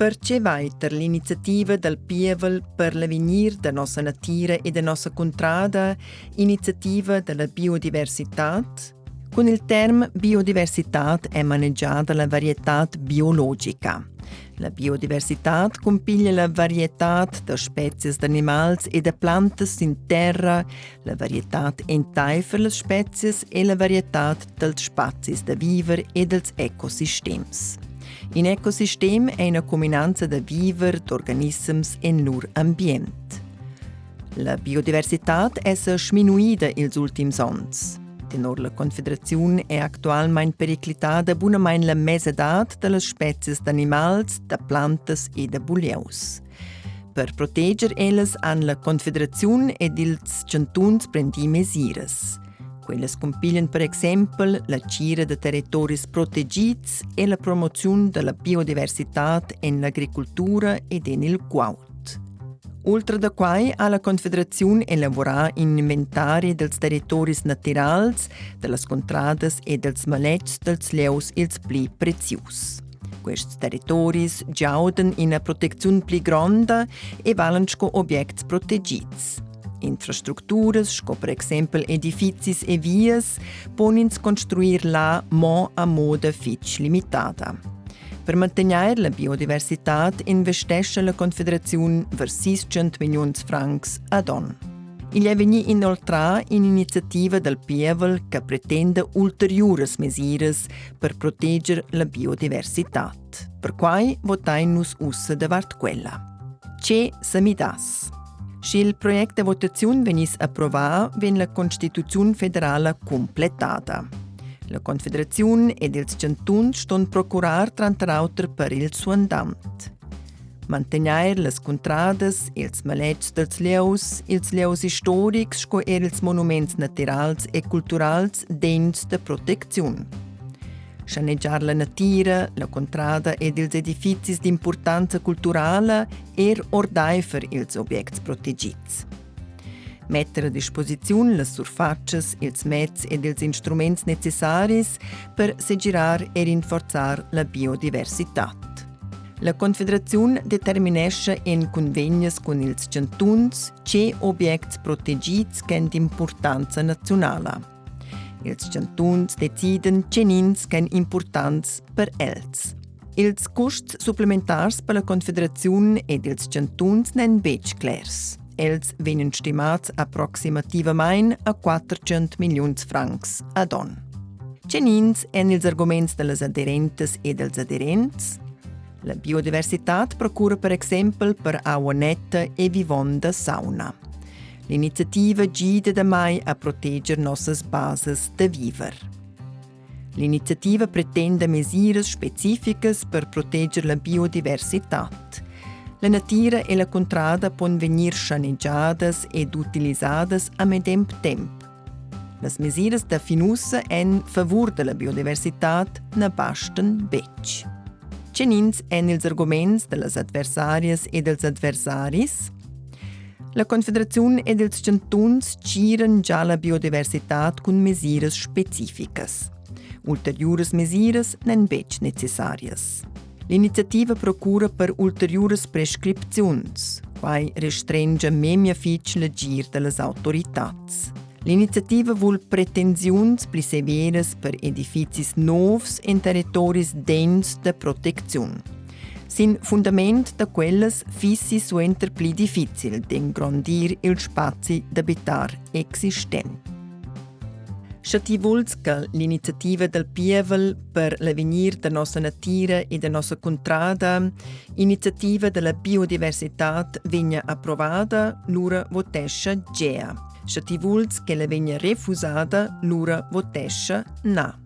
Perche vai tar l'iniziativa dal pievel per l'avegnir da nossa natira e da nossa cuntrada, iniziativa da la biodiversitad? Cun il term biodiversitad è manegiada la varietad biologica. La biodiversitad cumpiglia la varietad da spezias d'animals e da plantas sin terra, la varietad entaifer las spezias e la varietad dals spazis da viver e dals ecosistems. In ecosistem è ina cuminanza da viver d'organissems en lur ambient. La biodiversitad è sa sminuida ils ultims onns. Tenor la Confederaziun è actualmain periclitada bunamain la mesadad da las spezias d'animals, da plantas e da bulieus. Per proteger ellas han la Confederaziun ed ils chantuns prendì mesiras. Quellas cumpiglian per exempel la tgira da territoris protegids e la promoziun da la biodiversitad en l'agricultura ed en il guaud. Ultra da quai ha la Confederaziun elavurà in inventari dals territoris natirals, da las contradas e dals maletgs dals lieus ils pli prezius. Quests territoris giaudan ina protecziun pli gronda e valan sco objects protegids. Infrastructuras sco per exempel edifizis e vias pon ins construir là mo a moda fitg limitada. Per mantegnair la biodiversitad investescha la Confederaziun vers 600 milliuns francs ad onn. Igl è vegnì inoltrà in'iniziativa dal pievel che pretenda ulteriuras mesiras per proteger la biodiversitad. Perquai votain nus ussa davart quella. Tge sa midass? Sch'il project da votaziun vegniss approvà, vegn la Constituziun federala cumplettada. La Confederaziun ed ils chantuns ston procurar tranter auter per il suandant. Mantegnair las cuntradas, ils maletgs dals lieus, ils lieus istorics sco er ils monuments natirals e culturals degns da protecziun. Schanegiar la natira, la contrada ed ils edifizis d'impurtanza culturala er ordaifer ils objects protegids. Metter a disposiziun las surfatschas, ils meds ed ils instruments necessaris per segirar e rinforzar la biodiversitad. La Confederaziun determinescha en cunvegnas cun ils chantuns tge objects protegids ch'èn d'impurtanza naziunala. Ils chantuns deciden tgenins ch'èn impurtants per els. Ils custs supplementars per la Confederaziun ed ils chantuns n'èn betg clers. Els vegnan stimats approximativamain a 400 milliuns francs ad onn. Tgenins èn ils arguments da las aderentas e dals aderents? La biodiversitad procura per exempel per aua netta e vivonda sauna. L'iniziativa gida damai a proteger nossas basas da viver. L'iniziativa pretenda mesiras specificas per proteger la biodiversitad. La natira e la cuntrada pon vegnir schanegiadas ed utilisadas a medem temp. Las mesiras da fin ussa en favur da la biodiversitad na bastan betg. Tgenins èn ils arguments da las adversarias e dals adversaris? La Confederaziun ed ils chantuns tgiran già la biodiversitad cun mesiras specificas. Ulteriuras mesiras n'èn betg necessarias. L'iniziativa procura per ulteriuras prescripziuns. Quai restrengia memia fitg l'agir da las autoritads. L'iniziativa vul pretensiuns pli severas per edifizis novs en territoris degns da protecziun. Sin fundament da quellas fissi suenter pli difficil d'engrondir il spazi d'abitar existent. Sche ti vuls che l'iniziativa dal pievel per l'avegnir da nossa natira e da nossa cuntrada, iniziativa della biodiversitad, vegna approvada, lura votescha gea. Sche ti vuls che la vegna refusada, lura votescha na.